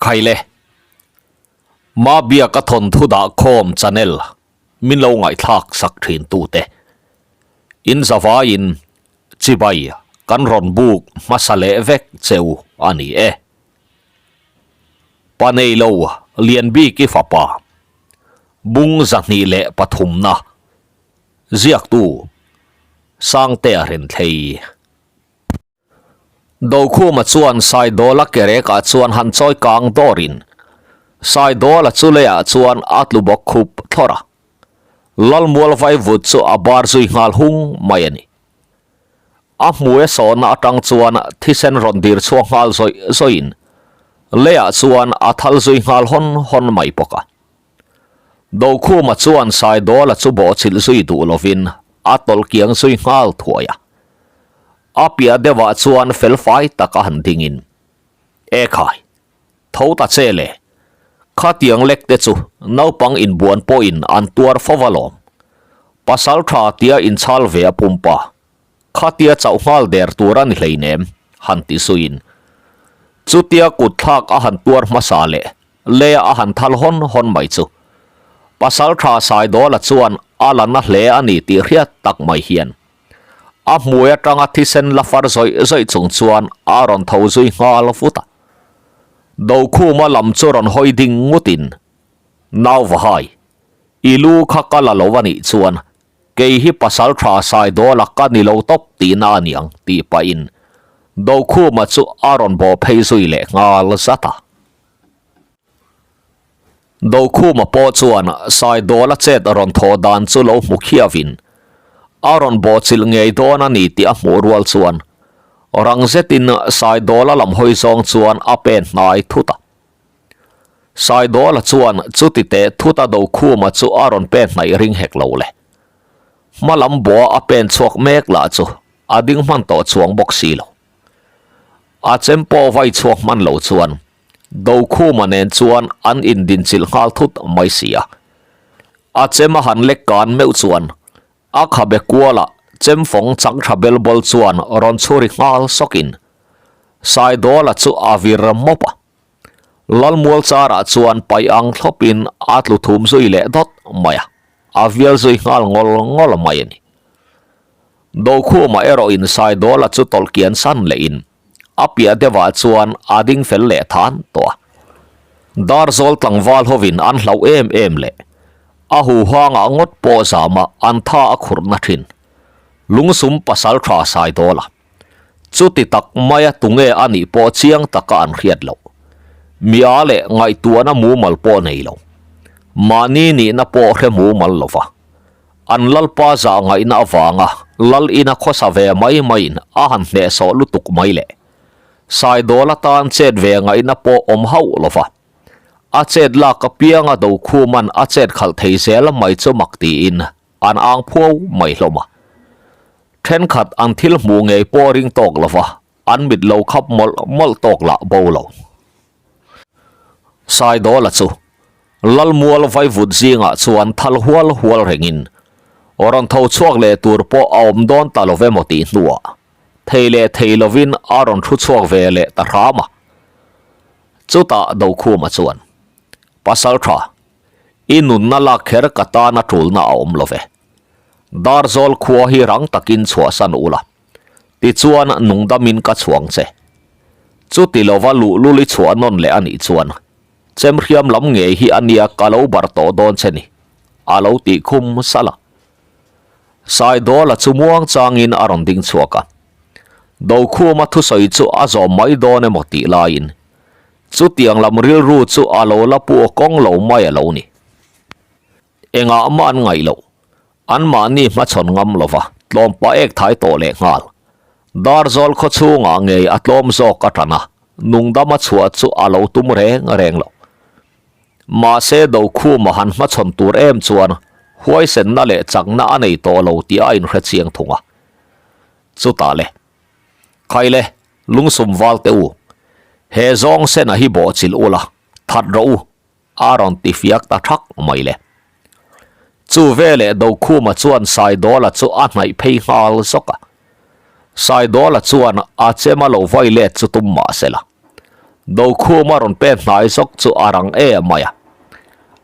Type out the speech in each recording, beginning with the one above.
Khaile, Mabiaka thawnthu dah khawm channel min lo ngaihthlak sak thin tute. In zavaiin chibai kan rawn buk hmasa leh vek cheu a ni e. Pa neilo Lianbiki fapa bung 203 na ziaktu Sangtea Renthlei. Dokhuma chuan Saidawla kerekah chuan han chawi kang dawrin Saidawla chu leiah chuan a tlu bawk khup thlawr a. Lalmual vaivut chu a bar zui nghal hung mai a ni. A hmui a sawhna atang chuan thisen rawn dir chhuak nghal zawih zawihin leiah chuan a thal zui nghal hawn hawn mai bawk a. Dokhuma chuan Saidawla chu bawhchilh zui duh lovin a tawlh kiang zui nghal thuai a. A piah deuhah chuan felfai taka han dingin, E khai, tho ta che le, khatiang lek te chu naupang inbuan pawhin an tuar fo alawm. Pasal tha tia inchhal ve a pumpa, khatia chauh nghal der tur a ni hleinem, han ti suiin. Chutia kut thlak a han tuar hmasa leh leh a han thal hawn hawn mai chu. Pasal tha Saidawla chuan a la na hle a ni tih hriat tak mai hian a hmui atanga thisen la far zawih zawih chung chuan a rawn tho zui nghal vut a. Dokhuma lam chu rawn hawi ding ngutin, Nau Vahai, i lu kha ka la lo a nih chuan kei hi pasal tha Saidawla ka ni lo tawp tihna a niang tih pahin Dokhuma chu a rawn bawh phei zui leh nghal zat a. Dokhuma pawh chuan Saidawla chet rawn thawh dan chu lo hmu khiavin a rawn bawhchilh ngei dawn a ni tih a hmuh rual chuan rang zetin Saidawla lam hawi zawng chuan a pen hnai thut a. Saidawla chuan chuti teh thut a Dokhuma chu a rawn pen hnaih ring hek lo le. Hma lam bawha a pen chhuak mek lah chu a ding hman tawh chuang bawk si lo. A chem pawh vai chhuak hman lo chuan Dokhuma nen chuan an indinchilh nghal thut mai si a. A chem a han lek kan meuh chuan a khabe kuala chemfawng chang tha bel bawl chuan rawn chhuri nghal sawkin Saidawla chu a vir mawp a. Lalmual charah chuan paih ang thlawpin a tlu thum zui leh dawt mai a, a vial zui nghal ngawl ngawl mai a ni. Dokhuma erawhin Saidawla chu tawlh kian san lehin a piah deuhah chuan a ding fel leh than tawh a. Darzawl tlangval hovin an hlauh em em leh a huhangah ngawt pawh zama an tha a khurhna thin lungsum pasal tha Saidawla chuti tak maia tunge a nih pawh chiang taka an hriat loh. Mi a leh ngaihtuahna mumal pawh nei lo. Mahni nihna pawh hre mumal lova. An lalpa zah ngaihna avanga lal ina khawsa ve mai maiin a han hnehsawh lutuk mai le. Saidawl atan chet ve ngaihna pawh awm hauh lova. A chet lak apianga Dokhuman a chet khalh thei zel mai chu mak tiin an ang phuau mai hlawm a. Thenkhat an thil hmuh ngei pawh ring tawk lova an mit lo khap mawlh mawlh tawk lah bo lo. Saidawla chu Lalmual vaivut zingah chuan thal hual hual rengin rawn tho chhuak leh tur pawh a awm dawn ta lo emaw tih hnuah thei leh thei lovin a rawn thu chhuak ve leh ta hram a. Chutah Dokhuma chuan, Pasal tha, i nunna lak kher ka tana tulna a awm lo ve. Darzawl khua hi rang takin chhuahsan ula. Tichuan nungdamin ka chhuang che. Chuti lova luhlul i chhuah nawn leh a nih chuan chemhriam lam ngei hi a nia ka lo bar tawh dawn che ni, a lo tih khum salh a. Saidawla chu muang changin a rawn ding chhuak a. Dokhuma thusawi chu a zawm mai dawn emaw tih laiin chutiang lam rilru chu a lo la pu kawng lo mai a lo ni. Engah mah an ngaih loh. Anmahni hmachhawn ngam lova tlawm pah ek thai tawh leh nghal. Darzawl khaw chhungah ngei a tlawm zawk a tan a, nungdama chhuah chu a lo tum reng reng lo. Mahse Dokhuma han hmachhawn tur em chuan huaisenna leh chakna a nei tawh lo tih a inhre chiang thung a. Chutah le, Khaile, lungsum val teh u, he zawng sena hi bawhchilh ula, that rawh u, A rawn ti fiak ta thak mai le. Chu veleh Dokhuma chuan Saidawla chu a hnaih phei nghal zawk a. Saidawla chuan a chem a lo vai let chu tum mah se la. Dokhuma rawn pen hnai zawk chu a rang em mai a.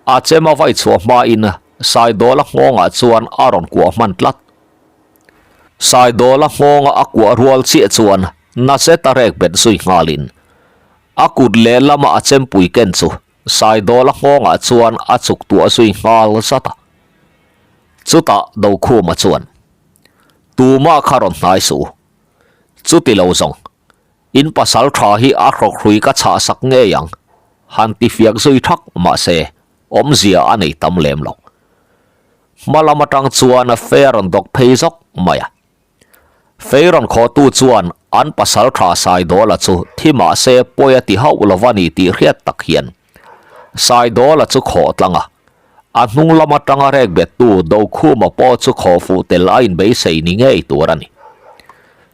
A chem a vai chhuah hmain Saidawla nghawngah chuan a rawn kuah hman tlat. Saidawla nghawnga a kuah rual chiah chuan na zet a rek bet zui nghalin a kut lehlama a chempui ken chu Saidawla nghawngah chuan a chuk tuah zui nghal zat a. Chutah Dokhuma chuan, Tumah kha rawn hnai suh u. Chuti lo zawng, in pasal tha hi a hrawkhrui ka chhah sak ngei ang, han ti fiak zui thak mahse awmzia a nei tam lem lo. Hma lam atang chuan fei a rawn dawk phei zawk mai a. Fei rawn khawhtu chuan an pasal tha Saidawla chu thi mahse pawi a ti hauh lo va ni tih hriat tak hian Saidawla chu khawh tlang a, a hnung lam atanga rek bettu Dokhuma pawh chu khawh fuh tel a inbeisei ni ngei tur a ni.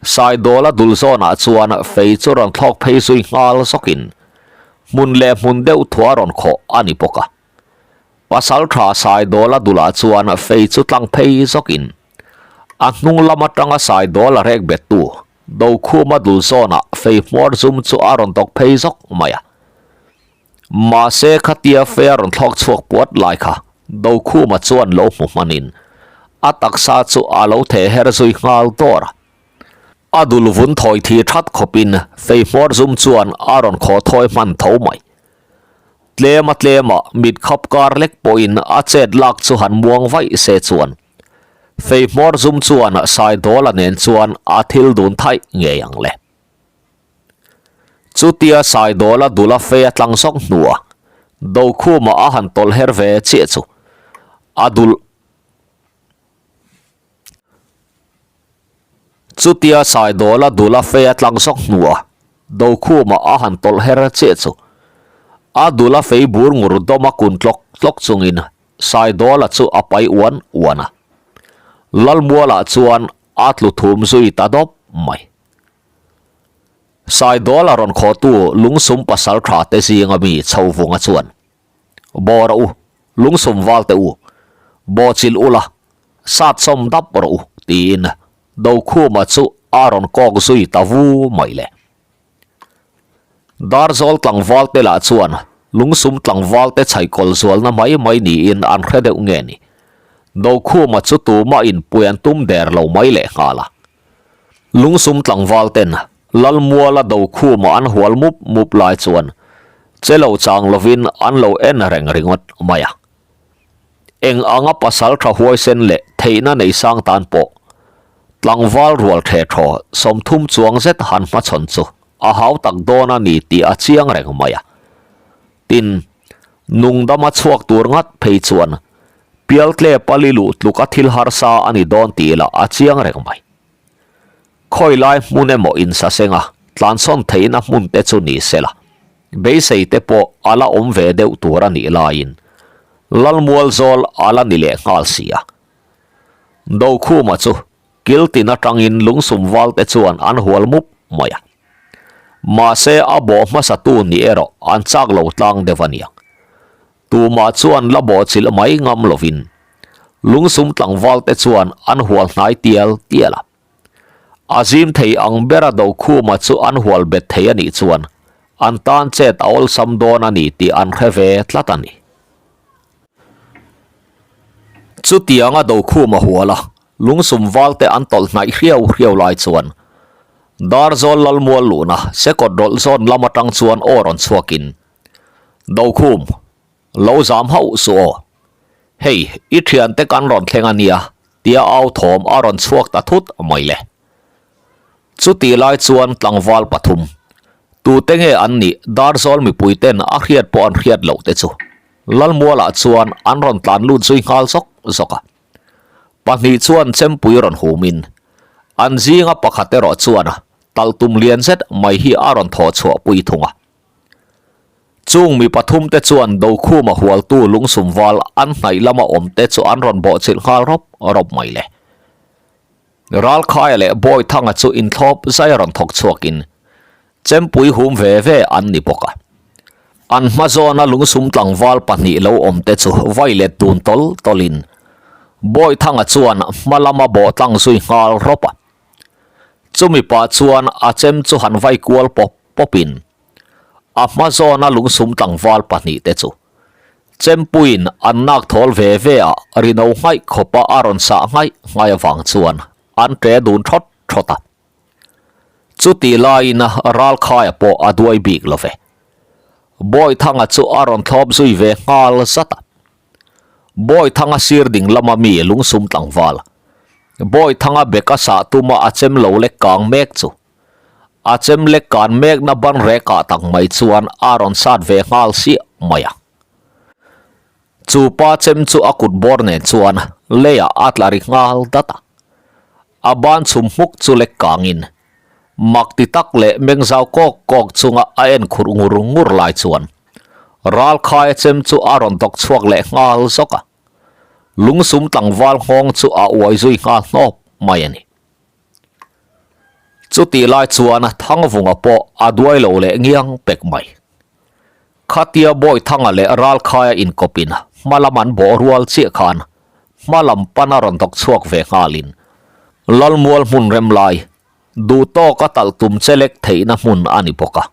Saidawla dul zawnah chuan fei chu rawn thlawk phei zui nghal zawkin hmun leh hmun deuh thuah rawn khawh a ni bawk a. Pasaltha Saidawla dulah chuan fei chu tlang phei zawkin a hnung lam atanga Saidawla rek bettu Dokhuma dul zawnah fei hmuar zum chu a rawn tawk phei zawk mai a. Mahse khatia fei a rawn thlawk chhuak puat lai kha Dokhuma chuan lo hmu hmanin a taksa chu a lo theh her zui nghal dawr a. A dul vun thawi thi that khawpin fei hmuar zum chuan a rawn khaw thawi hman tho mai. Tlema tlema mit khap kar lek pawhin a chet lak chu han muang vaih se chuan fei hmawr zum chuan Saidawla nen chuan a thil dun thaih ngei ang le. Chutia Saidawla dula fei a tlang zawk hnuah Dokhuma a han tawlh her ve chiah chu a dul Chutia Saidawla dula fei a tlang zawk hnuah Dokhuma a han tawlh her chiah chu a dula fei bur ngur dawma kun tlawk tlawk chungin Saidawla chu a pai uan uan a. Lalmualah chuan a tlu thum zui ta dawp mai. Saidawla rawn khawhtu lungsum pasal tha te zinga mi Chhovunga chuan, Baw rawh u, lungsum val teh u, baw chilh ula, sat sawm dap rawh u, tiin Dokhuma chu a rawn kawk zui ta vu mai le. Darzawl tlangval te lah chuan lungsum tlangval te chhaikawl zualna mai mai niin an hre deuh nge ni. Dokhuma chu tumah inpui an tum der lo mai lehnghal a. Lungsum tlangval ten Lalmuala Dokhuma an hual mup mup lai chuan che lo chang lovin an lo en reng ringawt mai a. Eng anga pasal tha huaisen leh theihna nei sang tan pawh tlangval rual the thaw 30 chuang zet han hmachhawn chu a hau tak dawn a ni tih a chiang reng mai a. Tin, nungdama chhuak tur ngat phei chuan pialtle pali luh tluka thil harsa a ni dawn tih lah a chiang reng mai. Khawi lai hmun emaw insaseng a, tlansawn theihna hmun te chu ni se la, beisei te pawh a la awm ve deuh tur a nih laiin Lalmual zawl a la ni leh nghal si a. Dokhuma chu kiltin atangin lungsum val te chuan an hual mup mai a. Mahse a bawh hmasatu ni erawh an chak lo tlang deuh a niang. Tumah chuan la bawhchilh mai ngam lovin lungsum tlangval te chuan an hual hnai tial tial a. A zim thei ang bera Dokhuma chu an hual bet thei a nih chuan an tan chet a awlsam dawn a ni tih an hre ve tlat a ni. Chutianga Dokhuma hual a lungsum valte an tawlh hnaih hriau hriau lai chuan Darzawl Lalmual luhna sekawt rawlh zawn lam atang chuan aw rawn chhuakin Dokhum, lo zam hauh suh aw. Hei, i thiante kan rawn thleng a nia, tia au thawm a rawn chhuak ta thut mai le. Chutih lai chuan tlangval pathum, tute nge an nih Darzawl mipui ten a hriat pawh an hriat loh te chu Lalmualah chuan an rawn tlan lut zui nghal zawk zawk a. Pahnih chuan chempui rawn humin, an zinga pakhat erawh chuan talhtum lian zet mai hi a rawn thawh chhuah pui thung a. Chung mi pathum te chuan Dokhuma hualtu lungsum val an hnaih lama awm te chu an rawn bawhchilh nghal rawp rawp mai le. Ralkhaia leh Bawithanga chu inthlawp zai rawn thawk chhuakin chempui hum ve ve an ni bawk a. An hma zawna lungsum tlangval pahnih lo awm te chu vai let dun tawl tawlin Bawithanga chuan hma lama bawh tlang zui nghal rawp a. Chumi pah chuan a chem chu han vai kual pawp pawpin. A hma zawna lungsum tlangval pahnihte chu Chempuiin an nak thawl ve ve a, rino nghaih khawpa a rawn sah nghaih nghaih avang chuan an ṭe dun ṭhawt ṭhawt a. Chutih laiin Ralkhaia pawh a duai bik lo ve. Bawithanga chu a rawn thlawp zui ve nghal zat a. Bawithanga sir ding lama mi lungsum tlangval, Bawithanga beka sah tuma a chem lo lek kang mek chu a chem lek kan mekna ban rekah tak mai chuan a rawn sat ve nghal siah mai a. Chu pa chem chu a kut bawr nen chuan leiah a tla ri nghal dat a. A ban chhum hmuk chu lek kangin mak ti tak leh meng zau kawk kawk chunga a en khurh ngur ngur lai chuan Ralkhaia chem chu a rawn dawk chhuak leh nghal zawk a. Lungsum tlangval nghawng chu a uai zui nghal hnawp mai a ni. Chutih lai chuan Thangvunga pawh a duai lo leh ngiang pek mai. Khatia Bawithanga leh Ralkhaia inkawpin hma lam an bawh rual chiah khan hma lam pan a rawn dawk chhuak ve nghalin Lalmual hmun rem lai duh tawka talh tum chelek theihna hmun a ni bawk a.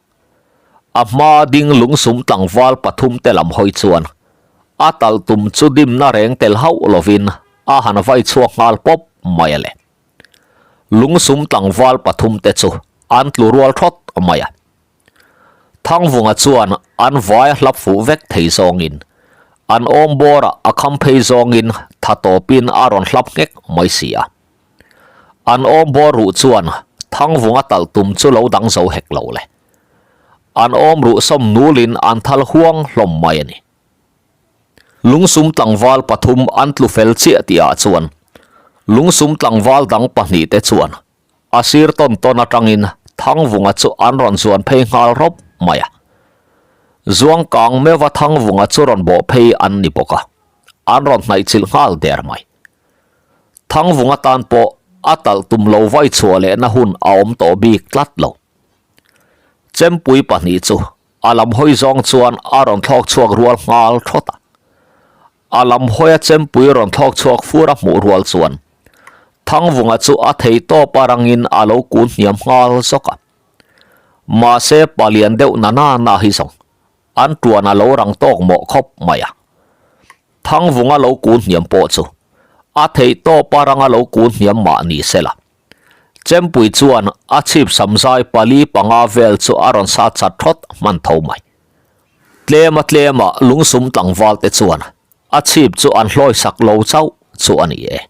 A hma ding lungsum tlangval pathum te lam hawi chuan a talh tum chu dimna reng tel hauh lovin a han vai chhuak nghal pawp mai a le. Lungsum tlangval pathum te chu an tlu rual thawt mai a. Thangvunga chuan an vai a hlap fuh vek thei zawngin an awm bawrah a kham phei zawngin tha tawpin a rawn hlap nghek mai si a. An awm bawr ruh chuan Thangvunga talh tum chu lo dang zo hek lo le. An awm ruh sawm nulin an thal huang hlawm mai a ni. Lungsum tlangval pathum an tlu fel chiah tihah chuan Lungsum tlangval dang pahnihte chuan a sir tawn tawn atangin Thangvunga chu an rawn zuan phei nghal rawp mai a. Zuang kang meuha Thangvunga chu rawn bawh phei an ni bawk a, an rawn hnaihchilh nghal der mai. Thangvunga tan pawh a talh tum lo vai chhuah lehna hun a awm tawh bik tlat lo. Chempui pahnih chu a lam hawi zawng chuan a rawn thlawk chhuak rual nghal thawt a. A lam hawia chempui rawn thlawk chhuak fur a hmuh rual chuan Thangvunga chu a thei tawp a rangin a lo kun hniam nghal zawk a. Mahse palian deuh na na na hi zawng an tuan a lo rang tawk mawh khawp mai a. Thangvunga lo kun hniam pawh chu a theih tawp a ranga lo kun hniam mah ni se la. Chempui chuan a chhip samzai pali panga vel chu a rawn sat chat thawt hman tho mai. Tlema tlema lungsum tlangval te chuan a chhip chu an hlawi sak lo chauh chu a ni e.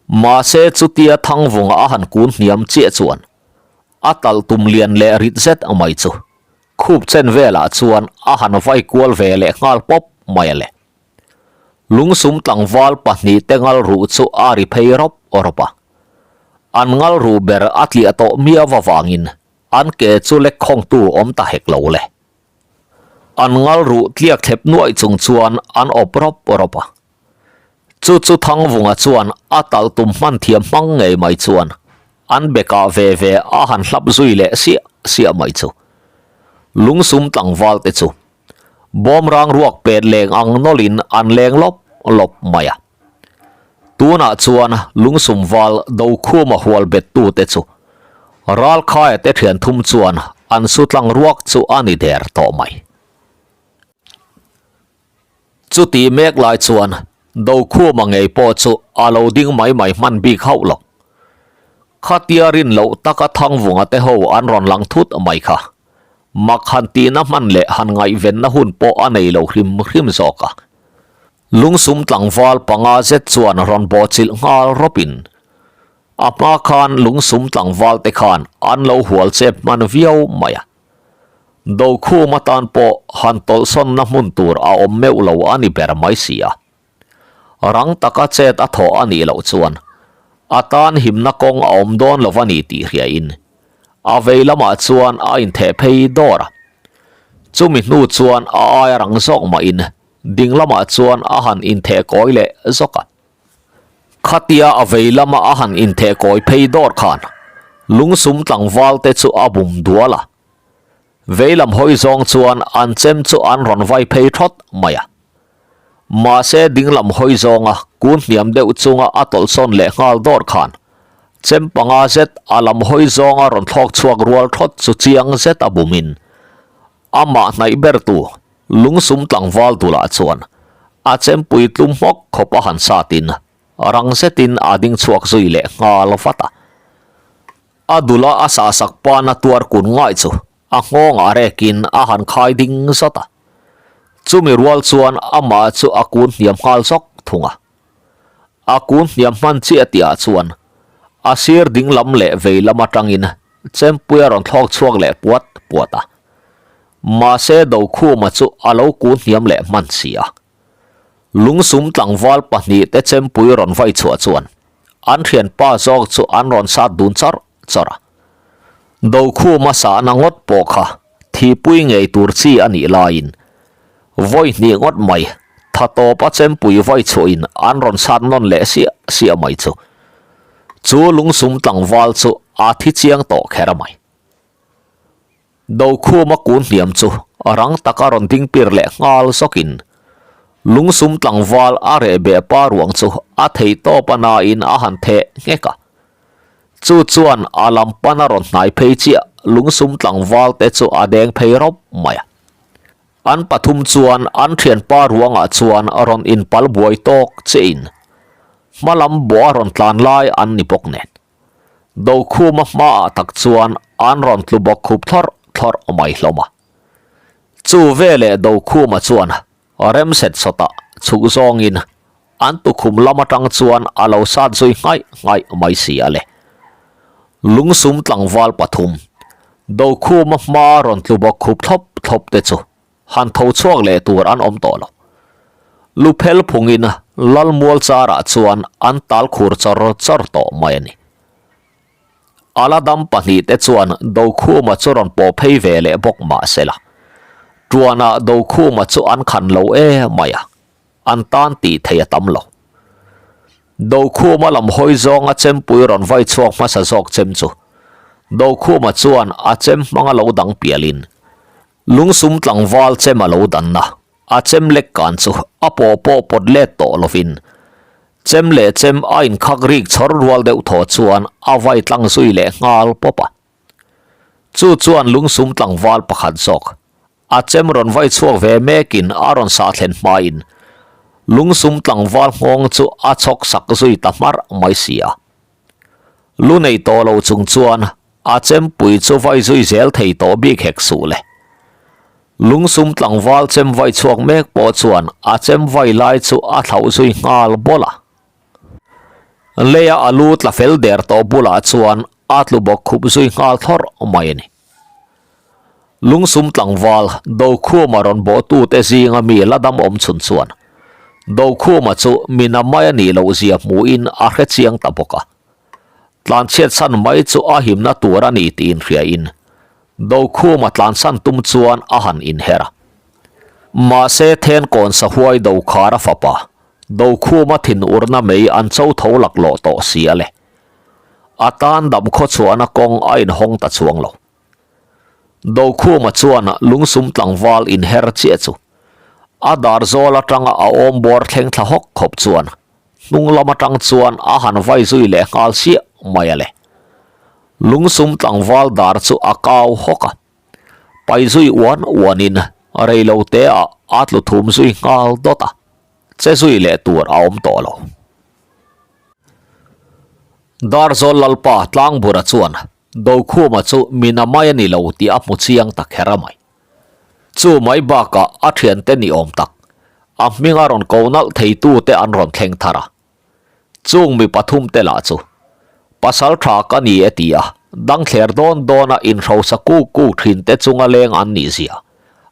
Mahse chutia Thangvunga a han kun hniam chiah chuan a talh tum lian leh rit zet mai chu khup chen velah chuan a han vai kual ve leh nghal pawp mai a le. Lungsum tlangval pahnih te ngal ruh chu a ri phei rawp rawp a. An ngal ruh ber a tliah tawh miau avangin an ke chu lek khawngtu awm ta hek lo le. An ngal ruh tliak thlep nuaih chung chuan an awp rawp rawp a. Chu chu Thangvunga chuan a talh tum hman thiam hmang ngei mai chuan an bekah ve ve a han hlap zui leh siah siah mai chu. Lungsum tlangval te chu Bawmrang ruak pet leng ang nawlin an leng lawp lawp mai a. Tunah chuan lungsum val Dokhuma hual bettute chu Ralkhaia te thian thum chuan an su tlang ruak chu a ni der tawh mai. Chutih mek lai chuan Dokhuma ngei pawh chu a lo ding mai mai hman bik hauh lo. Khatia rin loh taka Thangvunga te ho an rawn lang thut mai kha. Mak han tihna hman leh han ngaihvenna hun pawh a nei lo hrim hrim zawk a. Lungsum tlangval panga zet chuan rawn bawhchilh nghal rawpin a hma khan lungsum tlangval te khan an lo hual chep hman viau mai a. Dokhum atan pawh han tawlhsawnna hmun tur a awm meuh lo a ni ber mai si a. Rang taka chet a thawh a nih loh chuan a tan himna kawng a awm dawn lo a ni tih hriain a vei lamah chuan a intheh phei dawr a. Chumi hnu chuan a aia rang zawk mahin ding lamah chuan a han intheh kawi leh zawk a. Khatia a vei lama a han intheh kawi phei dawr khan lungsum tlangval te chu a bum dual a. Vei lam hawi zawng chuan an chem chu an rawn vai phei thawt mai a. Mahse dinglam hawi zawnga kun hniam deuh chunga a tawlhsawn leh nghal dawr khan chem panga zet a lam hawi zawnga rawn thlawk chhuak rual thawt chu chiang zet a bumin. Amah hnaih bertu lungsum tlangval dulah chuan a chempui tlum hmawk khawp a han satin rang zetin a ding chhuak zui leh nghal vat a. A dula a sahsak pana tuar kun ngai chu a nghawngah rekin a han khai ding zawt a. Chumi rual chuan amah chu a kun hniam nghal zawk thung a. A kun hniam hman chiah tihah chuan a sir ding lam leh vei lam atangin chempui a rawn thlawk chhuak leh puat puat a. Mahse Dokhuma chu a lo kun hniam leh hman si a. Lungsum tlangval pahnihte chempui rawn vai chhuah chuan an thianpa zawk chu an rawn sat dun char char a. Dokhuma sahna ngawt pawh kha thihpui ngei tur chi a nih laiin vawi hnih ngawt mai tha tawpa chempui vai chhuahin an rawn sat nawn leh siah siah mai chu chu lungsum tlangval chu a thi chiang tawh kher mai. Dokhuma kun hniam chu rang taka rawn ding pir leh nghal zawkin lungsum tlangval a reh beh pa ruang chu a thei tawp a nain a han theh nghek a. Chu chuan a lam pan a rawn hnai phei chiah lungsum tlangval te chu a deng phei rawp mai a. An pathum chuan an thianpa ruangah chuan rawn inpal buai tawk chiahin hma lam bawh a rawn tlan lai an ni bawk nen. Dokhuma hmaah tak chuan an rawn tlu bawk khup thlawrh thlawrh mai hlawm a. Chu veleh Dokhuma chuan rem set sawtah chhuk zawngin an tukhum lam atang chuan a lo sat zui nghaih nghaih mai si a le. Lungsum tlangval pathum Dokhuma hmaa rawn tlu bawk khup thlawp thlawp te chu han tho chhuak leh tur an awm tawh lo. Lu phel phungin Lalmual charah chuan an tal khur chawr chawr tawh mai a ni. A la dam pahnihte chuan Dokhuma chu rawn pawh phei ve leh bawk mah se la, Tuanah Dokhuma chu an khan lo e mai a, an tan tih theih a tam lo. Dokhuma lam hawi zawnga chempui rawn vai chhuak hmasa zawk chem chu Dokhuma chuan a chem hmanga lo dang pialin Lungsum tlangval chem a lo danna, a chem lek kan chu a pawh pawh pawt let tawh lovin chem leh chem a inkhak rik chhawr rual deuh thaw chuan a vai tlang zui leh nghal pawp a. Chu chuan lungsum tlangval pakhat zawk a chem rawn vai chhuak ve mekin a rawn sah thlen hmain lungsum tlangval nghawng chu a chhawk sak zui ta hmarh mai si a. Lu nei tawh lo chung chuan a chempui chu vai zui zel thei tawh bik hek suh le. Lungsum tlangval chem vai chhuak mek pawh chuan a chem vai lai chu a thlauh zui nghal bawlh a. Leia a lu tla fel der tawh bulah chuan a tlu bawk khup zui nghal thlawrh mai a ni. Lungsum tlangval Dokhuma rawn bawhtute zinga mi la dam awm chhun chuan Dokhuma chu mi na mai a nih loh zia hmuhin a hre chiang ta bawk a. Tlanchhiat san mai chu a himna tur a ni tih inhriain Dokhuma tlansan tum chuan a han inher a. Mahse Thenkawn sahuai Dokhara fapa Dokhuma thinurna mei an cho tho laklawh tawh si a le. A tan dam khawchhuahna kawng a inhawng ta chuang lo. Dokhuma chuan lungsum tlangval inher chiah chu a dar zawl atanga a awm bawr thleng thla hawk khawp chuan hnung lam atang chuan a han vai zui leh nghal chiah mai a le. Lungsum tlangval dar chu a kau hawk a, pai zui uan uanin reilo te ah a tlu thum zui nghal dawt a, che zui leh tur a awm tawh lo. Darzawl Lalpa Tlangbura chuan Dokhuma chu mina mai a ni lo tih a hmu chiang ta kher a mai. Chu mai bakah a thiante ni awm tak, a hminga rawn ko nalh theitute an rawn thleng thar a. Chung mi pathumte lah chu, Pasal tha ka ni e ti a, dang thler dawn dawna inhrosa kuk kuk thinte chunga leng an nih zia,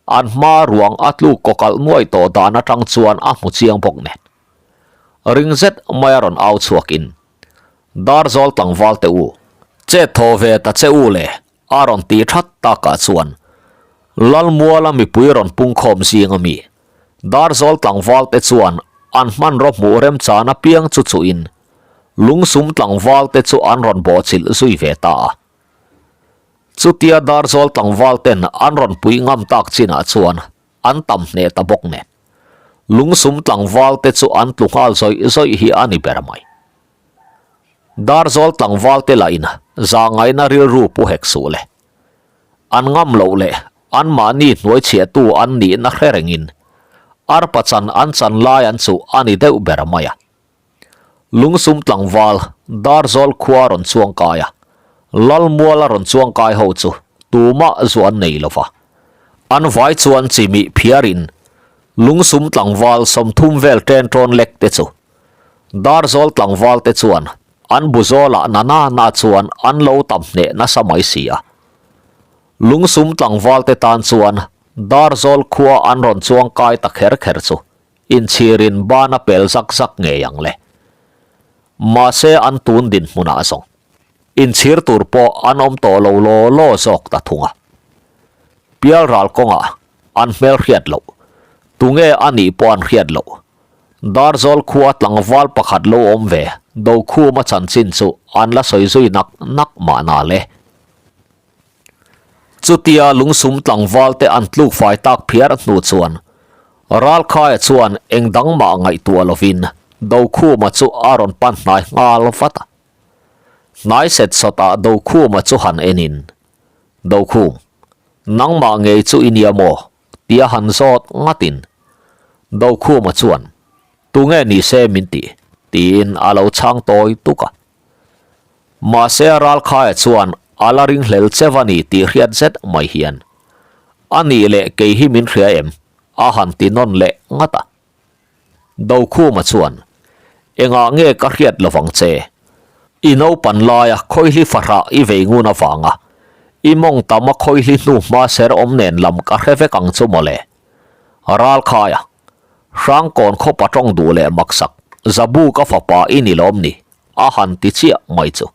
an hma ruang a tluk kawkalh nuai tawh dan atang chuan a hmu chiang bawk nen. Ring zet mai a rawn au chhuakin, Darzawl tlangval te u, chet thaw ve ta che u le, a rawn ti that takah chuan Lalmuala mipui rawn pungkhawm zing a mi. Darzawl tlangval te chuan an hmanraw hmuh remchan apiang chu chuhin lungsum tlangval te chu an rawn bawhchilh zui ve ta a. Chutia Darzawl tlangval ten an rawn pui ngam tak chinah chuan an tam hneh ta bawk nen. Lungsum tlangval te chu an tlu nghal zawih zawih hi a ni ber mai. Darzawl tlangval te lahin zahngaihna rilru pu hek suh le. An ngam loh leh Anmahni hnuaichhiahtu an nihna hre rengin arpa chan an chan lai an chuh a ni deuh ber mai a. Lungsum tlangval Darzawl khua rawn chuang kai a, Lalmuala rawn chuang kai ho chu tumah zu an nei lo va. An vai chuan chimih phiarin Lungsum tlangval 30 vel ṭen ṭawn lek te chu Darzawl tlangval te chuan an bu zawlah na na na chuan an lo tam hneh nasa mai si a. Lungsum tlangval te tan chuan Darzawl khua an rawn chuang kai ta kher kher chu inchhirin ban a pel zak zak ngei ang le. Mahse an tun dinhmunah zawng inchhir tur pawh an awm tawh lo law law zawk ta thung a. Pialral kawngah an hmel hriat loh, tunge a nih pawh an hriat loh. Darzawl khua tlangval pakhat lo awm ve Dokhuma chanchin chu an la sawi zui nak nak mahna le. Chutia lungsum tlangval te an tluk fai tak phiar hnu chuan Ralkhaia chuan eng dang mah ngaihtuah lovin Dokhuma chu a rawn pan hnai nghal vat a. Hnai set sawtah Dokhuma chu han enin, Dokhum, nangmah ngei chu i nia maw? tia han zawt ngatin Dokhuma chuan, Tunge ni se min ti? tiin a lo chhang tawi tuk a. Mahse Ralkhaia chuan a la ringhlel che va ni tih hriat zet mai hian, A nih leh kei hi min hria em? a han ti nawn leh ngat a. Dokhuma chuan, Engah nge ka hriat lovang che? I naupan laia khawihli fahrah i vei ngun avanga i mawng tam a khawihli hnu hma ser awm nen lam ka hre vek ang chu mawle. Ralkhaia, Hrangkawn khawpa tawng duh leh maksak, Zabu ka fapa i ni lawm ni? a han ti chiah mai chu.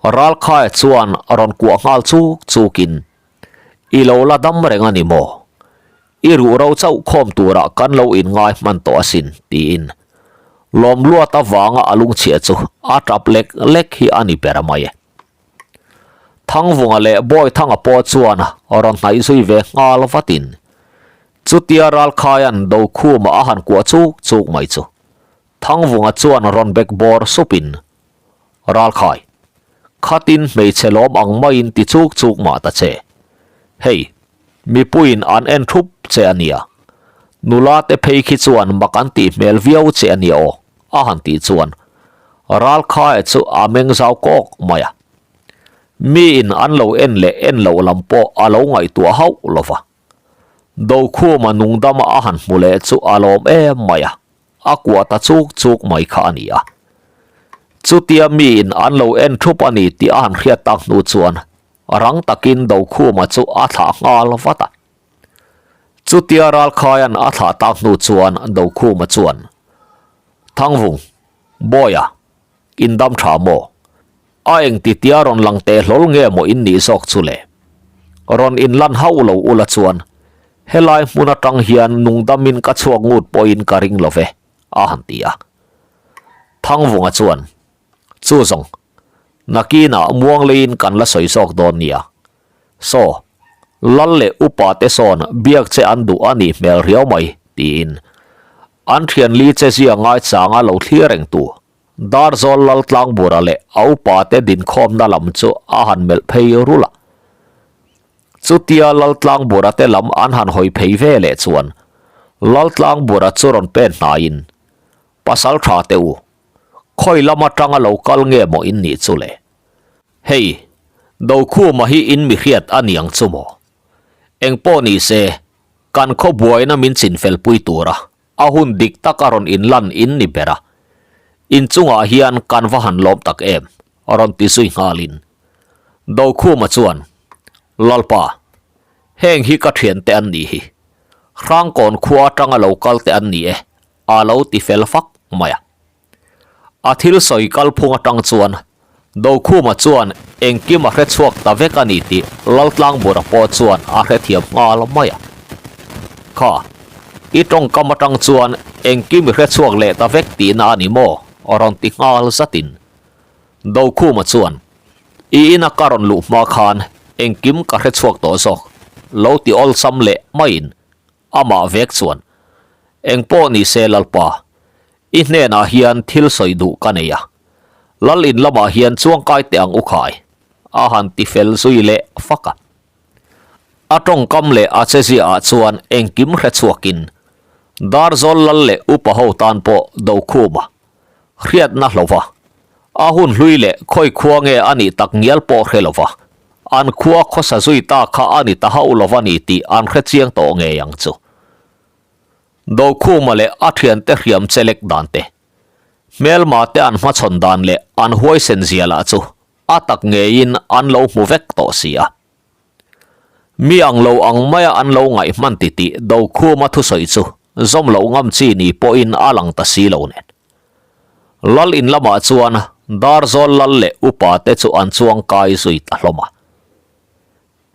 Ralkhaia chuan rawn kuah nghal chuk chukin, I lo la dam reng a ni maw? I ruh ro chauh khawm turah kan lo inngai hman tawh asin, tiin Lawmluat avanga a lungchhia chu a tap lek lek hi a ni ber mai e. Thangvunga leh Bawithanga pawh chuan rawn hnaih zui ve nghal vatin chutia Ralkhaia'n Dokhuma a han kuah chuk chuk mai chu Thangvunga chuan rawn bek bawr supin Ralkhai, khatin hmeichhe lawm ang maiin ti chuk chuk mah ta che. Hei, mipuiin an en thup che a nia. Nula te phei khi chuan mak an tih hmel viau che a nia aw, a han tih chuan Ralkhaia chu a meng zau kawk mai a. Miin an lo en leh en loh lam pawh a lo ngaihtuah hauh lo va. Dokhuma nungdama a han hmu leh chu a lawm em mai a. A kuah ta chuk chuk mai kha a ni a. Chutia miin an lo en thup a ni tih a han hriat tak hnu chuan rang takin Dokhuma chu a thlah nghal vat a. Chutia Ralkhaia'n a thlah tak hnu chuan Dokhuma chuan, Thangvung, Bawia, in dam tha maw? A engti tia rawn lang teh hlawl nge maw in nih zawk chu le? Rawn in lan hauh lo ula chuan helai hmun atang hian nungdamin ka chhuak ngut pawhin ka ring lo ve, a han ti a. Thangvunga chuan, Chu zawng, nakinah muangleiin kan la sawi zawk dawn nia. Saw, Lal leh upa te sawn biak che an duh a nih hmel riau mai, tiin an thianli che zia ngaichanga lo thlir reng tu Darzawl Laltlangbura leh a upate dinkhawmna lam chu a han melh phei rulh a. Chutia Laltlangbura te lam an han hawi phei ve leh chuan Laltlangbura chu rawn pen hnaiin, Pasal tha teh u, khawi lam atanga lo kal nge maw in nih chu le? Hei, Dokhuma hi in mi hriat a niang chu maw? Engpawh ni se, kan khaw buaina min chinfelpui tura A hun dik tak a rawn inlan in ni ber a, inchungah hian kan va han lawm tak em? a rawn ti zui nghalin. Dokhuma chuan, Lalpa, heng hi ka thiante an nih hi. Hrangkawn khua atanga lo kal te an ni e, a lo ti fel fak mai a. A thil sawi kalphung atang chuan Dokhuma chuan engkim a hre chhuak ta vek a ni tih Laltlangbura pawh chuan a hrethiam nghal mai a. Kha, i tawngkam atang chuan engkim i hre chhuak leh ta vek tihna a ni maw? a rawn ti nghal zatin. Dokhuma chuan, I ina ka rawn luh hma khan engkim ka hre chhuak tawh zawk, lo ti awlsam leh maiin Amah vek chuan, Engpawh ni se Lalpa, i hnenah hian thil sawi duh ka nei a, Lal in lamah hian chuangkai teh ang u khai, a han ti fel zui leh fak a. A tawngkam leh a cheziaah chuan engkim hre chhuakin Darzawl lal leh upa ho tan pawh Dokhuma hriatna hlova a hun hlui leh khawi khua nge a nih tak ngial pawh hre lova an khua khawsa zui ta kha a ni ta hauh lova ni tih an hre chiang tawh ngei ang chu. Dokhuma leh a thiante hriam chelek dan te, hmelma te an hmachhawn dan leh an huaisen zia lah chu a tak ngeiin an lo hmu vek tawh si a. Mi ang lo ang maia an lo ngaih hman ti tih Dokhuma thusawi chu zawm loh ngam chi ni pawhin a lang ta si lo nen. Lal in lamah chuan Darzawl lal leh upa te chu an chuang kai zui ta hlawm a.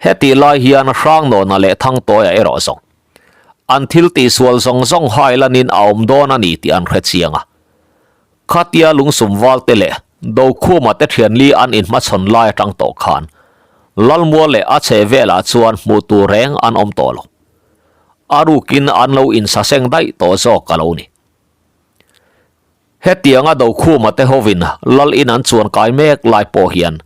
Hetih lai hian Hrangnawna leh Thangtawia erawh zawng an thil tihsual zawng zawng hai lanin a awm dawn a ni tih an hre chiang a. Khatia lungsum valte leh Dokhuma te thianli an inhmachhawn lai atang tawh khan Lalmual leh a chhe velah chuan hmuh tur reng an awm tawh lo. A rukin an lo insaseng daih tawh zawk a lo ni. Hetianga Dokhuma te hovin Lal in an chuan kai mek lai pawh hian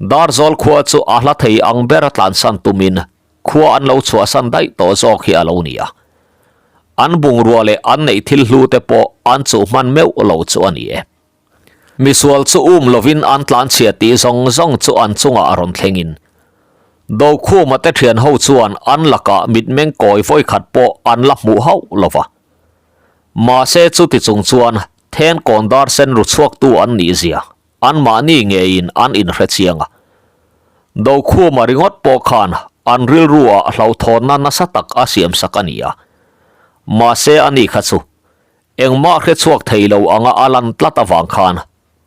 Darzawl khua chu a hla thei ang ber a tlansan tumin Khua an lo chhuahsan daih tawh zawk hi a lo ni a. An bungrua leh an neih thil hlu te pawh an chuh hman meuh lo chu a ni e. Misual chu um lovin an tlanchhia tih zawng zawng chu an chungah a rawn thlengin Dokhuma te thian ho chuan an lakah mitmeng kawi vawikhat pawh an la hmuh hauh lo va. Mahse chuti chung chuan then kawn dar sen ru chhuaktu an nih zia Anmahni ngeiin an inhre chiang a. Dokhuma ringawt pawh khan an rilruah hlauhthawnna nasa tak a siamsak a ni a. Mahse ani kha chu engmah hre chhuak thei lo anga a lan tlat avang khan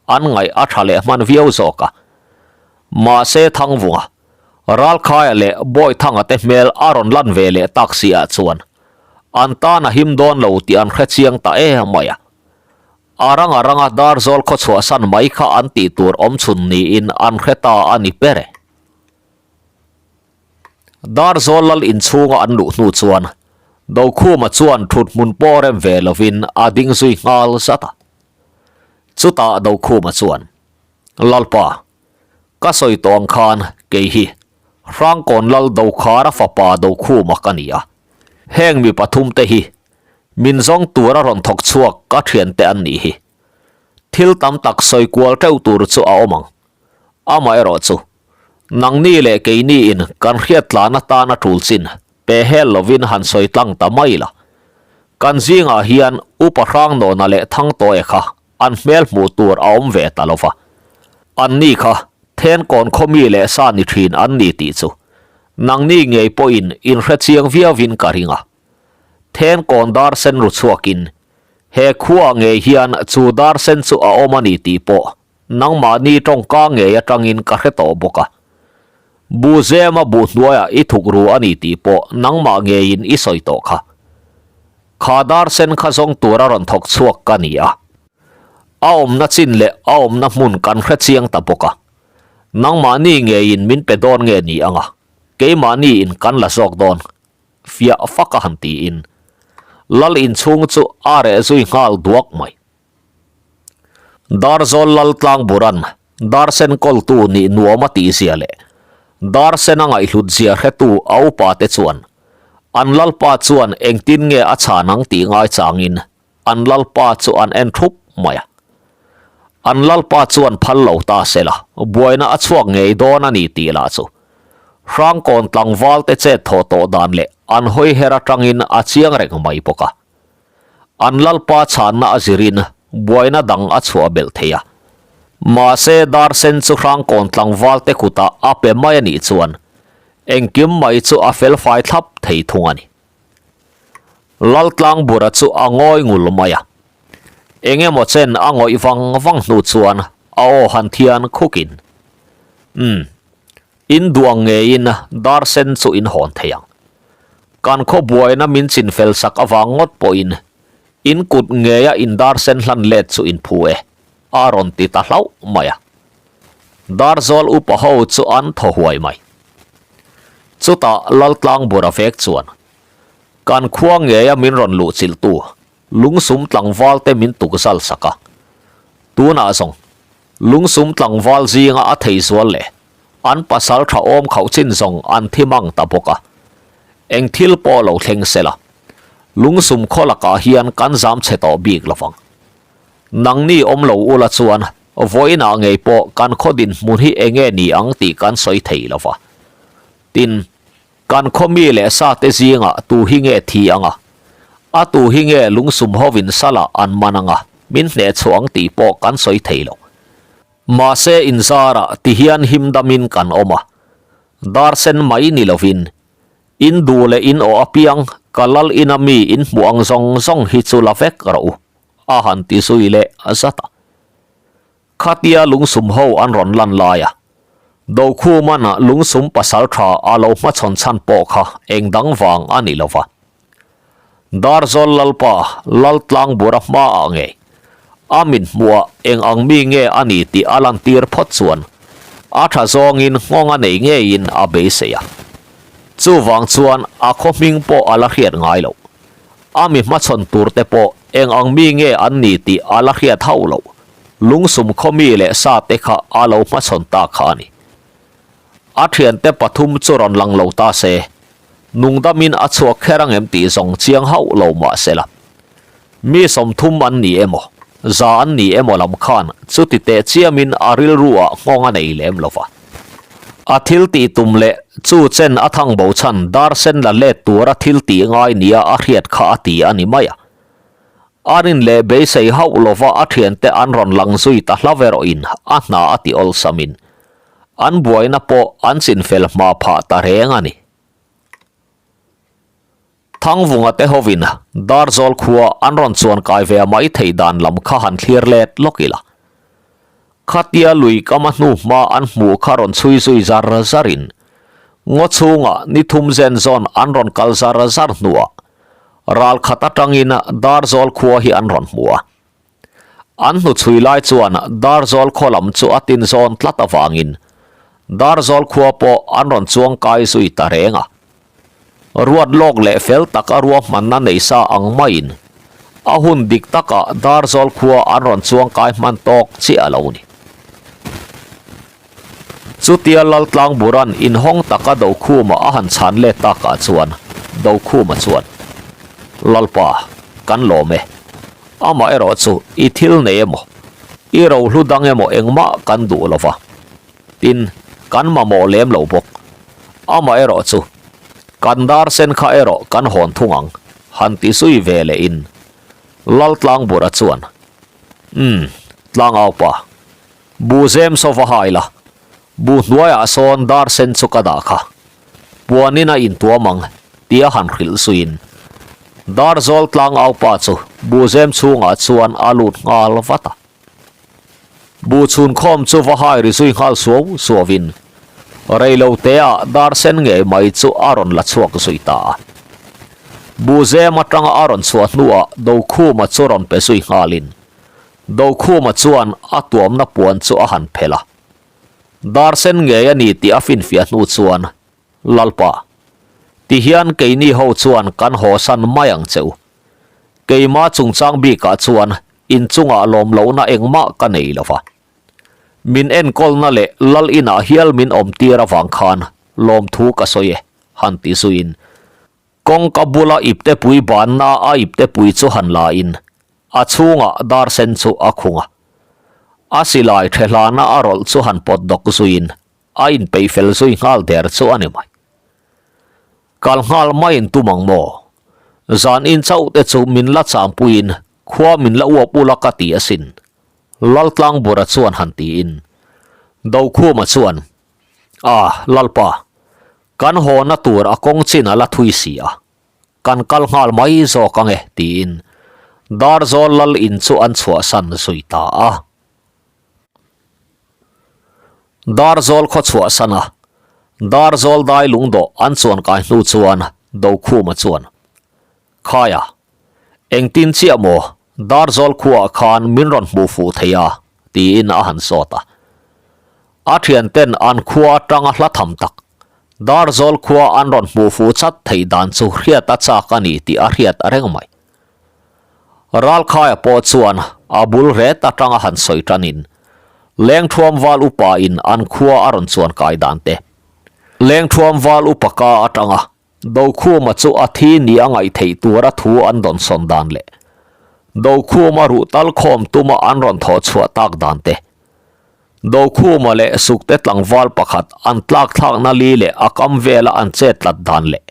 an ngaih a tha leh hman viau zawk a. Mahse Thangvunga, Ralkhaia leh Bawithanga te hmel a rawn lan ve leh tak si ah chuan an tan a him dawn lo tih an hre chiang ta em mai a. A rang a ranga Darzawl khaw chhuahsan mai kha an tih tur awm chhun niin an hre ta a ni ber e. Darzawl lal inchhunga an luh hnu chuan Dokhuma chuan thut hmun pawh rem ve lovin a ding zui nghal zat a. Chutah Dokhuma chuan, Lalpa, ka sawi tawh ang khan kei hi Hrangkawn lal Dokhara fapa Dokhuma ka ni a, heng mi pathumte hi Min zawng tura rawn thawk chhuak ka thiante an nih hi. Thil tam tak sawi kual teuh tur chu a awm ang. Amaherawh chu, nangni leh keini in kan hriat tlan atan a tul chin pe hel lovin han sawi tlang ta mai la. Kan zingah hian Upa Hrangnawna leh Thangtawia kha an hmel hmuh tur a awm ve ta lova. Anni kha Thenkawn khawmi leh sa ni thin an ni tih chu nangni ngei pawhin in hrechiang viauin ka ring a. Then kawn dar sen ru chhuakin, He khuaah ngei hian chu dar sen chu a awm a ni tih pawh nangmahni tawngka ngei atangin ka hre tawh bawk a. Bu zema bu hnuaiah i thuk ru a ni tih pawh nangmah ngeiin i sawi tawh kha. Kha dar sen kha zawng tura rawn thawk chhuak ka ni a. A awmna chin leh a awmna hmun kan hre chiang ta bawk a. Nangmahni ngeiin min pe dawn nge ni anga keimahni in kan la zawk dawn. Fiah fak a han tiin Lal inchhung chu a reh zui nghal duak mai. Darzawl Lal Tlangburan Darsen kawltu nih nuam a tihzia leh Darsen a ngaihhlut zia hretu a upa te chuan an Lalpa chuan engtin nge a chhan ang tih ngaichangin an Lalpa chu an en thup mai a. An Lalpa chuan phal lo ta se la, buaina a chhuak ngei dawn a ni tih lah chu Hrangkawn tlangval te chet thawh tawh dan leh an hawi her atangin a chiang reng mai bawk a. An Lalpa chhanna a zirin buaina dang a chhuah belh thei a. Mahse Darsen chu Hrangkawn tlangval te kutah a pe mai a nih chuan engkim mai chu a felfai thlap thei thung a ni. Laltlangbura chu a ngawi ngul mai a. Eng emaw chen a ngawih vang vang hnu chuan a aw han thian khukin, Umm, in duh ang ngeiin dar sen chu in hawn thei ang. Kan khaw buaina min chin fel sak avang ngawt pawhin in kut ngeia in dar sen hlan let chu in phu e, a rawn ti ta hlauh mai a. Darzawl upa ho chu an thaw huai mai. Chutah Laltlangbura vek chuan, Kan khua ngeia min rawn luh chilhtu lungsum tlangval te min tuk zal sak a. Tunah zawng, lungsum tlangval zinga a thei zual leh an pasal tha awm khauh chin zawng an thi mang ta bawk a. Eng thil pawh lo thleng se la, lungsum khaw lakah hian kan zam chhe tawh bik lo vang. Nangni awm lo ula chuan vawiinah ngei pawh kan khaw dinhmun hi eng nge ni ang tih kan sawi thei lo va. Tin, kan khaw mi leh sa te zingah tu hi nge thi ang a, a tu hi nge lungsum hovin salah an man ang a, min hneh chhuah ang tih pawh kan sawi thei lo. Mahse inzarah ti hian him damin kan awm a, dar sen mai ni lovin, in duh leh in aw apiang ka lal ina mi in hmuh ang zawng zawng hi chu la vek rawh u, a han ti zui leh zat a. Khatia lungsum ho an rawn lan lai a, Dokhuman lungsum pasal tha a lo hmachhawn chhan pawh kha eng dang vang a ni lo va. Darzawl Lalpa Laltlangbura hmaah ngei a mit hmuhah eng ang mi nge a ni tih a lantir phawt chuan a tha zawngin nghawng a nei ngeiin a beisei a. Chuvang chuan a khaw hming pawh a la hriat ngai loh. A mi hmachhawn tur te pawh eng ang mi nge an ni tih a la hriat hauh loh. Lungsum khaw mi leh sa te kha a lo hmachhawn ta kha a ni. A thiante pathum chu rawn lang lo ta se, nungdamin a chhuak kher ang em tih zawng chiang hauh lo mah se la. Mi 30 an ni emaw, za an ni emaw lam khan chuti teh chiamin a rilru ah nghawng a nei lem lo va. A thil tih tum leh chu chen a thang bo chhan dar sen la let tura thil tih ngai nia a hriat kha a ti a ni mai a. A rin leh beisei hauh lova a thiante an rawn lang zui ta hla ve rawhin a hna a ti awlsamin an buaina pawh an chinfel hma phah ta reng a ni. Thangvunga te hovin Darzawl khua an rawn chuan kai ve mai theih dan lam kha han thlir let lawk ila. Khatia lui kama hnu hma an hmuh kha rawn chhui zui zar zarin ngaw chhungah ni thum zen zawn an rawn kal zar zar hnuah ral khat atangin Darzawl khua hi an rawn hmu a. An hnuchhui lai chuan Darzawl khaw lam chu a tin zawn tlat avangin Darzawl khua pawh an rawn chuang kai zui ta reng a. Ruat lawk leh fel tak a ruahmanna nei sa ang maiin a hun dik takah Darzawl khua an rawn chuang kai hman tawk chiah a lo ni. Chutia Laltlangbura'n inhawng taka Dokhuma a han chhan let takah chuan Dokhuma chuan, Lalpa, kan lawm e. Amaherawh chu i thil nei emaw, i rohlu dang emaw engmah kan duh lo va. Tin, kan mamawh lem lo bawk. Amaherawh chu, kan dar sen kha erawh kan hawn thung ang, han ti zui ve lehin Laltlangbura chuan, Umm, Tlangaupa, bu zem saw va hai la, bu hnuaiah sawn dar sen chu ka dah kha. Puanin a intuam ang, tia han hrilh zuiin Darzawl tlangaupa chu buhzem chhungah chuan a lut nghal vat a. Buh chhunkhawm chu va hai ri zui nghal suau suauin reiloteah dar sen ngei mai chu a rawn la chhuak zui ta a. Buhzem atanga a rawn chhuah hnuah Dokhuma chu rawn pe zui nghalin Dokhuma chuan a tuamna puan chu a han phelh a. Dar sen ngei a ni tih a finfiah hnu chuan, Lalpa, tihian keini ho chuan kan hawsan mai ang che u. Keima chungchang bikah chuan inchungah lawm lohna engmah ka nei lo va. Min enkawlna leh lal inah hial min awmtir avang khan lawmthu ka sawi e, han ti zuiin kawngka bula iptepui banna a iptepui chu han la in A chhungah dar sen chu a khung a, a silai the hlana a rawlh chu han pawt dawk zuiin a inpeih fel zui nghal der chu a ni mai. Kal nghal maiin tum ang maw? Zan in chauh te chu min la changpuiin khua min la uap ula ka ti asin, Laltlangbura chuan han tiin Dokhuma chuan, A, Lalpa, kan hawna tur a kawng chin a la thui si a, Kan kal nghal mai zawk ang e, tiin Darzawl lal in chu an chhuahsan zui ta a. Darzawl khaw chhuahsan a, Darzawl dai lungdawh an chuan kai hnu chuan Dokhuma chuan, Khaia, engtin chiah maw Darzawl khuaah khan min rawn hmuh fuh thei a? tiin a han sawt a. A thianten an khua atanga hla tham tak, Darzawl khua an rawn hmuh fuh chat theih dan chu hriat a chak a ni tih a hriat reng mai. Ralkhaia pawh chuan a bul ret atanga han sawi tanin, Lengthuam val upa in an khua a rawn chuan kai dan te, Lengthuam val upa ka atanga. Dokhuma chu a thi ni a ngaih theih tura thu an dawnsawn dan leh Dokhuma ruh tal khawm tuma an rawn thawh chhuah tak dan te, Dokhuma leh Sukte tlangval pakhat an tlak thlakna li leh a kam vela an chet tlat dan leh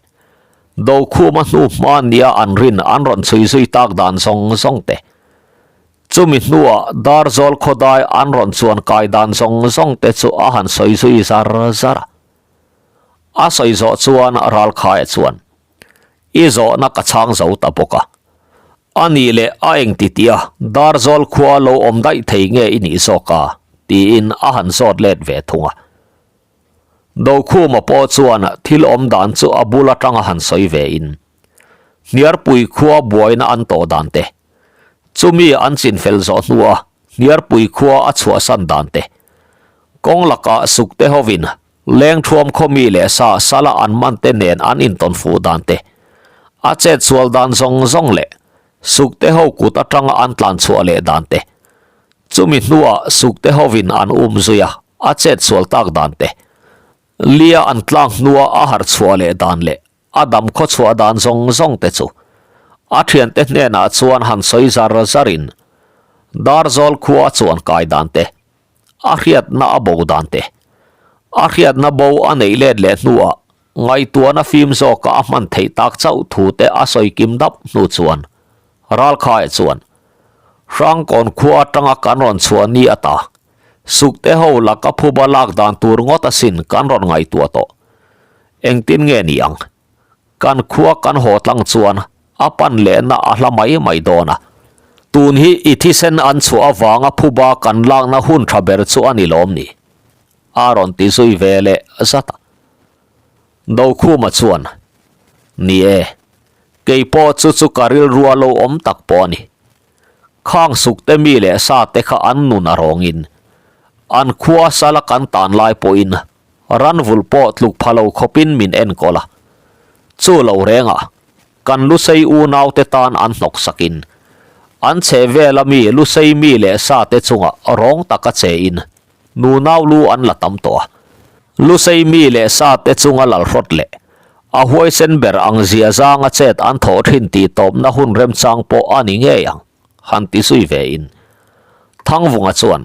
Dokhuma hnu hma nia an rin an rawn chhui zui tak dan zawng zawng te, chumi hnuah Darzawl khawdai an rawn chuan kai dan zawng zawng te chu a han sawi zui zar zar a. A sawi zawh chuan Ralkhaia chuan, I zawhna ka chhang zo ta bawk a. A nih leh a engti tia Darzawl khua lo awm daih thei nge i nih zawk a? tiin a han zawt let ve thung a. Dokhuma pawh chuan thil awm dan chu a bul atanga han sawi ve in, Hniarpui khua buaina an tawh dan te, chumi an chinfel zawh hnua Hniarpui khua a chhuahsan dan te, kawng lakah sukte hovin Lengthuam khaw mi leh sa sala an man te nen an intawn fuh dan te, a chet sual dan zawng zawng leh sukte ho kut atanga an tlan chhuah leh dan te, chumi hnuah sukte hovin an um zui a, a chet sual tak dan te, lia an tlak hnua a harh chhuah leh dan leh a dam khaw chhuah dan zawng zawng te chu a thiante hnenah chuan han sawi zar zarin Darzawl khua chuan kai dan te, a hriatna a bo dan te, a hriatna bo a neih let leh hnuah ngaihtuahna fim zawka a hman theih tak chauh thu te a sawi kim dap hnu chuan Ralkhaia chuan Hrangkawn khua atanga kan rawn chhuah ni ata Sukte ho laka phuba lak dan tur ngawt asin kan rawn ngaihtuah tawh. Engtin nge ni ang? Kan khua kan haw tlang chuan a pan lehna a hla mai mai dawn a. Tun hi i thisen an chhuah avanga phuba kan lakna hun tha ber chu a ni lawm ni? A rawn ti zui ve leh zat a. Dokhuma chuan, Ni e, kei pawh chu chu ka rilrua lo awm tak pawh a ni. Khang sukte mi leh sa te kha an nun a rawngin, an khua sala kan tan lai pawhin ranvulh pawh tluk pha lo khawpin min enkawl a. Chu lo rengah kan Lusei unaute tan an hnawk sakin, an chhe vela mi Lusei mi leh sa te chungah rawng taka chein nunau lu an la tam tawh a. Lusei mi leh sa te chunga lalhrawt leh a huaisen ber ang zia zanga chet an thawh thin tih tawpna hun remchang pawh a ni ngei ang, han ti zui ve in. Thangvunga chuan,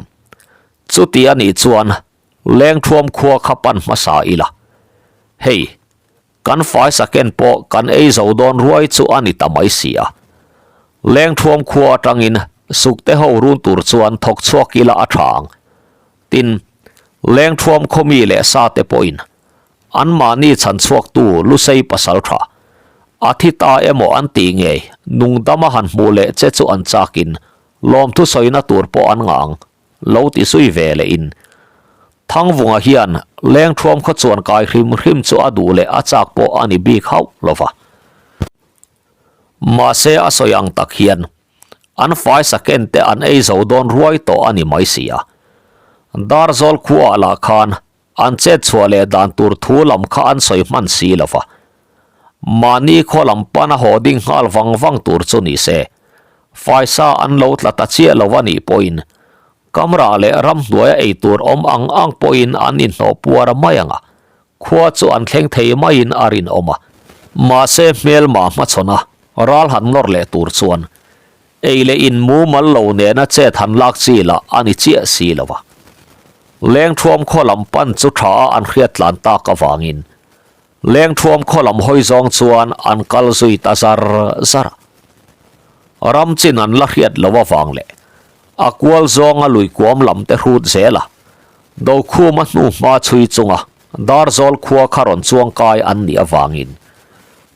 Chuti a nih chuan Lengthuam khua kha pan hmasa ila. Hei, kan faisa ken pawh kan ei zo dawn ruai chu a ni ta mai si a. Lengthuam khua atangin sukte ho run tur chuan thawk chhuak ila a tha ang. Tin, Lengthuam khaw mi leh sate pawhin anmahni chhan chhuaktu Lusei pasal tha, a thi ta emaw an tih ngei nungdama han hmuh leh che chu an chakin lawmthu sawina tur pawh an ngah ang. Lo ti zui ve leh in Thangvunga hian Lengthuam khaw chuan kai hrim hrim chu a duh leh a chak pawh a ni bik hauh lo va. Mahse a sawi ang tak hian an faisa ken te an ei zo dawn ruai tawh a ni mai si a. Darzawl khuaah lah khan an chet chhuah leh dan tur thu lam kha an sawi hman si lo va. Mahni khaw lam pana haw ding nghal vang vang tur chu ni se, faisa an lo tla ta chiah lo a nih pawhin camera leh ramhnuaia ei tur awm ang ang pawhin an inhnawh puar a mai ang a, khua chu an thleng thei maiin a rinawm a. Mahse hmelma hmachhawn a ral han nawr leh tur chuan Ei leh in mumal lo nena chet han lak chi lah a ni chiah si lo a. Lengthuam khaw lam pan chu tha a an hriat tlan tak avangin Lengthuam khaw lam hawi zawng chuan an kal zui ta zar zar a. Ram chin an la hriat lo avang leh a kual zawnga lui kuam lam te hrut zel a, Dokhuma hnuhma chhui chunga Darzawl khua kha rawn chuangkai an nih avangin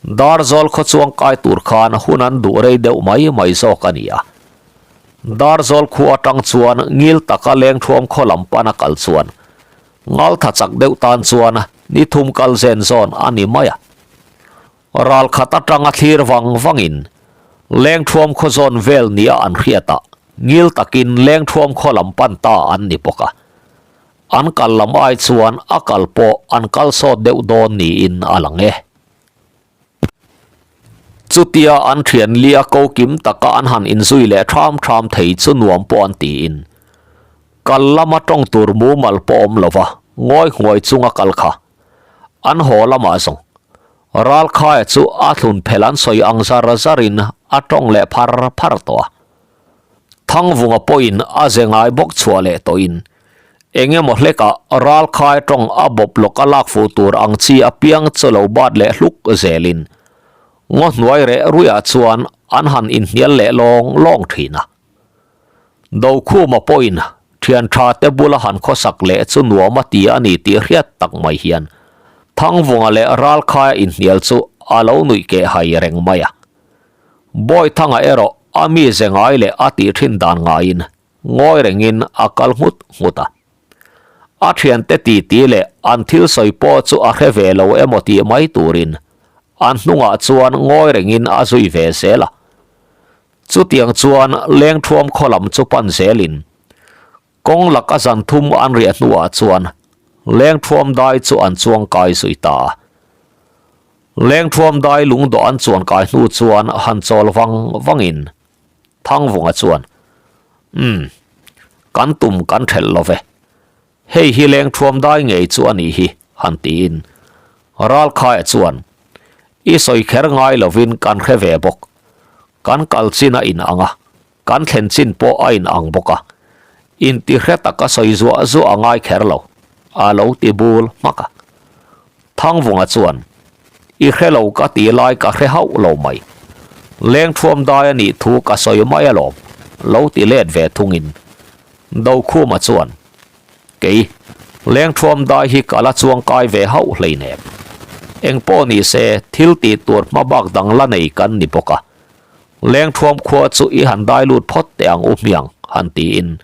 Darzawl khaw chuangkai tur khan hun an duh rei deuh mai mai zawk a ni a. Darzawl khua atang chuan ngil taka lengthuam khaw lam pana kal chuan ngaltha chak deuh tan chuan ni thum kal zen zawn a ni mai a. Ral khat atanga thlir vang vangin lengthuam khaw zawn vel nia an hriatah ngil takin lengthuam khaw lam pan ta an ni bawk a. An kal lam ai chuan a kal pawh an kal sawt deuh dawn niin a lang e. Chutia an thian lia ko kim taka an han inzui leh tham tham thei chu nuam pawh an tiin kal lama tawng tur mumal pawh awm lova ngawi nghuai chunga kal kha an haw lamah zawng. Ralkhaia chu a thlun phel an sawi ang zar zarin a tawng leh phar phar tawh a. Thangvunga pawhin a ze ngai bawk chhuah leh tawhin eng emaw hlekah Ralkhaia tawng a bawp lawk a lak fuh tur ang chi apiang chu lo bat leh hluk zelin ngaw hnuai reh ruiah chuan an han inhnial leh lawng lawng thin a. Dokhuma pawhin thian tha te bula han khawsak leh chu nuam a ti a ni tih hriat tak mai hian Thangvunga leh Ralkhaia inhnial chu a lo nuih keh hai reng mai a. Bawithanga erawh a mize ngai leh a tih thin dan ngaiin ngawi rengin a kal nghut nghut a. A thiante titi leh an thil sawi pawh chu a hre ve lo emaw tih mai turin an hnungah chuan ngawi rengin a zui ve zel a. Chutiang chuan lengthuam khaw lam chu pan zelin kawng laka zan thum an riah hnuah chuan lengthuam dai chu an chuang kai zui ta a. Lengthuam dai lungdawh an chuan kai hnu chuan han chawl vang vangin Thangvunga chuan, Umm, kan tum kan thelh lo ve. Hei hi lengthuam dai ngei chu a nih hi, han tiin. Ralkhaia chuan, I sawi kher ngai lovin kan hre ve bawk. Kan kal chin a inang a, kan thlen chin pawh a inang bawk a. Inti hre taka sawi zuah zuah a ngai kher lo, a lo ti bul hmak a. Thangvunga chuan, I hre lo ka ti lai ka hre hauh lo mai. Lengthuam dai a nih thu ka sawi mai alawm, lo ti let ve thungin. Dokhuma chuan, Kei, lengthuam dai hi ka la chuang kai ve hauh hleinem. Engpawh ni se, thil tih tur hma bak dang la nei kan ni bawk a. Lengthuam khua chu i han dai lut phawt teh ang u hmiang, han tiin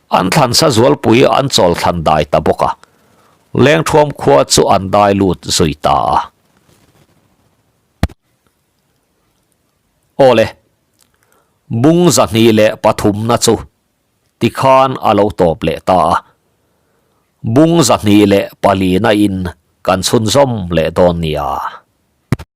an thlansa zualpui an chawl thlan dai ta bawk a. Lengthuam khua chu an dai lut zui ta a. Awle, bung 203na chu tikhan a lo tawp leh ta a. Bung 204 in kan chhunzawm leh dawn nia.